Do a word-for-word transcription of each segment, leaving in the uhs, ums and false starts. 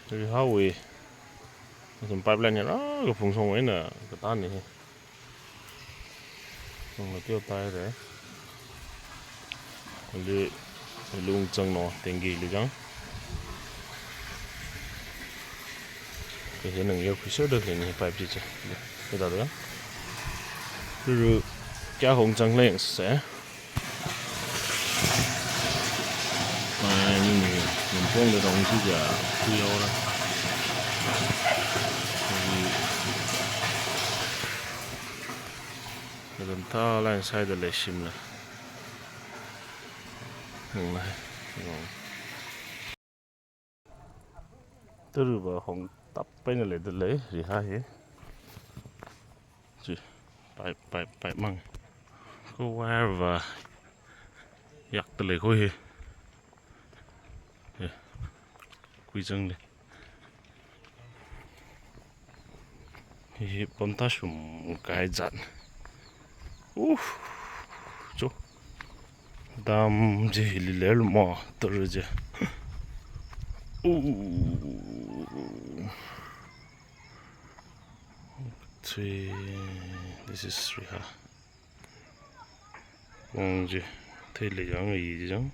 Rihawui, athum pipeline yara kaphung shong eina katāna hi. Shongla teoda haira. Ali, ali ungzang no, tanki li zang. Kaje nang yao khuiser da kani pipe chi chi. Kathāda. Turu kayākha ungzang leng se. Ai, ni, ni, ni pong le dong chi ja, tu yao ra. Ni, ni dong ta line side le shim le. Hang le. Turu va hong tap eina leida lei, Riha hi. Chi, pipe, pipe, pipe mang. Kha wire va yakda lei kho hi. Hi, kuizang lei. Hi pamtashum kahai zat. Uh, cho. Dam chi hili leiluma, turu chi. Uh. Chi, this is Riha. Kong chi, theili yang yi chi zang.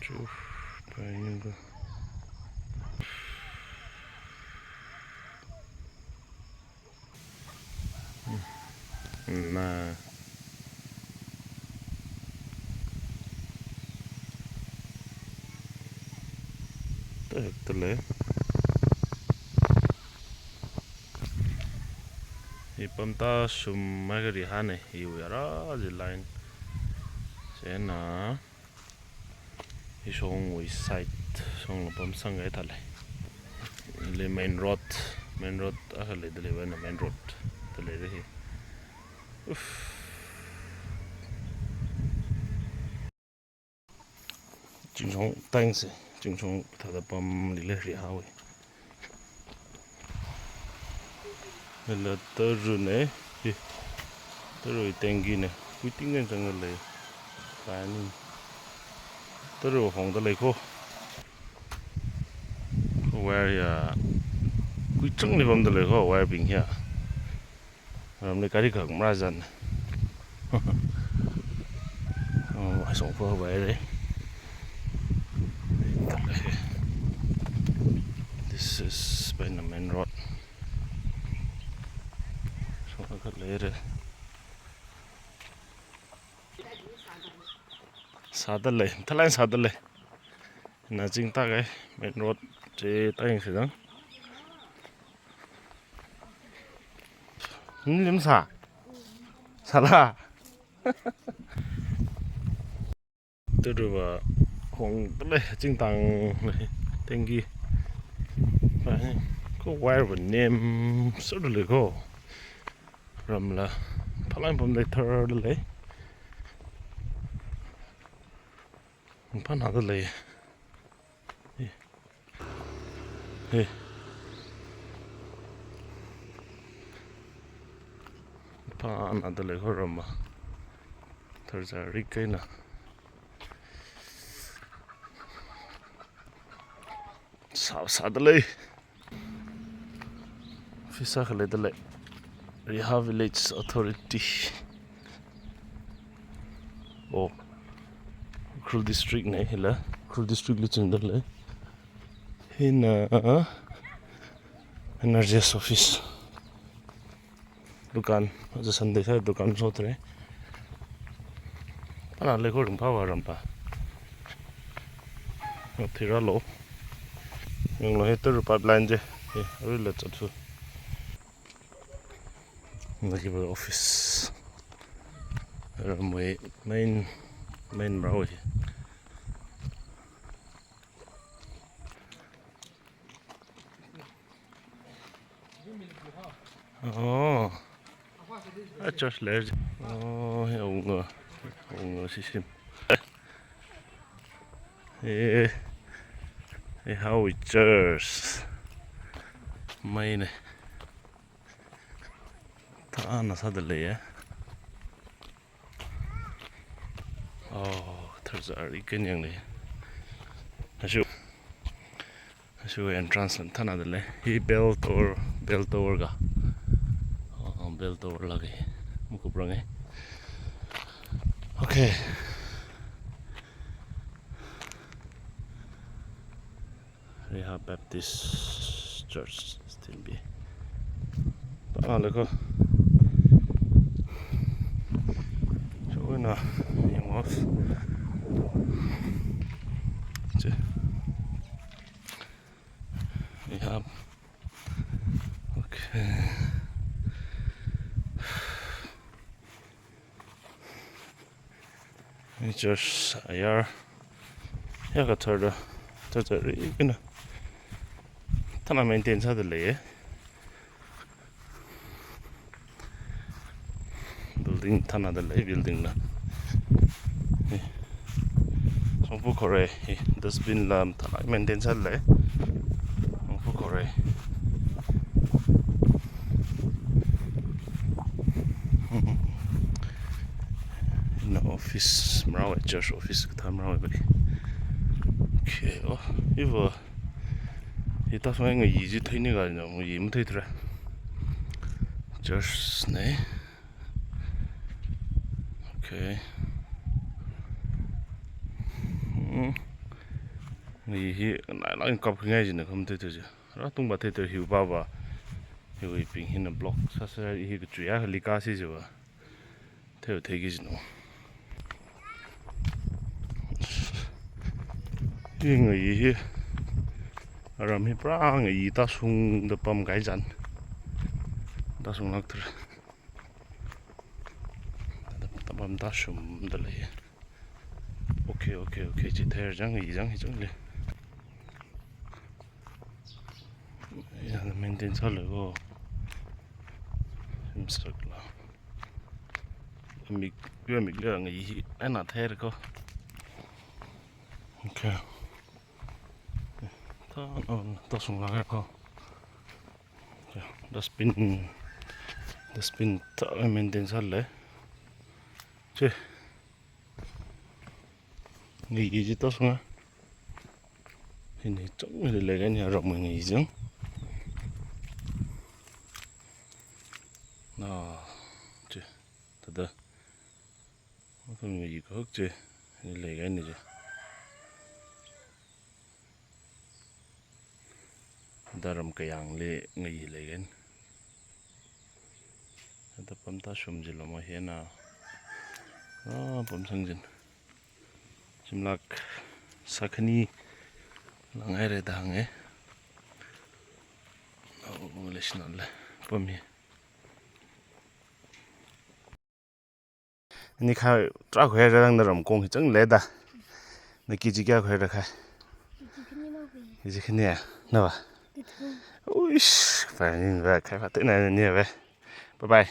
Chu, pai ning ko. Hmm, na. Tehek tale. Hi pamtashum mai kha Riha ne, hiwui ara chi line. Chieina hi shongwui side, shongla pamsang kahai thālei. Hili main road, main road akha leida lei va na main road da leira hi. Uff. Chingchong tang se, chingchong thāda pamli lei Rihawui. Hila turu ne, hi. Turu tanki ne, kuiting ngan chang lei. Pani. Turu hongda lei kho. Wire ya. Kuichang ni pamda lei kho, wire bing ya. Ramli gari khak mara zan. Oh, hai song pho bai re. This is by the main road. Song khat lei re. Sāda lei, thalai sāda lei. Na chingta kai, main road chi ta yang sidang. Ni lim sā? Sāla. Turu va hongda lei, chingtang lei, tanki. Pai, kha wire va nem sāda lei kho. Ramla, phalang pamda thar da lei. Phanada lei. Hi. Hi. Phanada lei kho ram va. Tharzari kaina. Sā, sāda lei. Office akha leida lei. Riha Village Authority. Oh. Ukhrul District ne hila. Ukhrul District li chingda lei. Hina N R G S office. Dukan, aja Sunday sā dukan sāda lei. Pana lei kho ringphā va rampa. Thira lo. Yanglu hi turu pipeline chi. Hi, arui la chathu. Naki ba office. Ramwui main, main rao hi. Oh. A church lei. Oh, hi unga. Unga sisim. Eh. Eh, how we church. Mai ne. Thāna sāda lei ya. Oh, tharzari kanyang lei. Ashu. Shu entrance lam thānada lei. Hi bell tower, bell tower ga. Uh, bell tower lāka hi. Makupranga. Okay. Rehab Baptist Church, Stenbi. Pa leko. China yang off. Che. Rehab. Okay. Hi church ayar. Ya kathar da. Thāda ri kina. Thāna maintain sāda lei. Building thānada lei, building na. Hi. Songphu khorei, hi dustbin lam thāna maintain sāda lei. Songphu khorei. Hina office, marawa church office kathā marawa bai. Okay, oh, iva. Hi tāshungwui ngayi chi theini kajina, ngayi matheithura. Church nei. Okay. Hmm. Ngayi hi nai lang kap khangai jina khamathei thei chi. Rātungva theithei hiva va. Hiwui ping hina block sāsā hi kachuiya kali kasi jiva. Theiu theiki jino. Hi ngayi hi. Aram hi pura ngayi tāshungda pamkahai chān. Tāshunglākthura. Tāpam tāshungda lei. Okay, okay, okay. Chithei chang, ngayi chang, hi chang lei. Ya, maintain sālei ko. Himsak la. Mik, ya mik ya ngayi hi, ana thei ko. Okay. Thāna, tāshunglāka ko. Okay. Dustbin, dustbin thāda maintain sālei. Che. Ngayi chi tāshunga. Hina chang hili leikahaina aram ngayi chang. Na, che, thāda. Athum ngayi kahak che, hili leikahaina che. Aram kayāngli ngayi leikahaina. Tāpam tāshung jiloma hina. Ah, pamsang jin. Chimlak sākhani langai re da hānge. Oh, le shinale. Pami. Ani kha tra khuira rang naram kong hi chang lei da. Na kg kayā khuira kha? Kg khani mavai. Kg khani ya? Na va? Kg thum. Uish, pa ni va, khai pa te na ni va. Bye bye.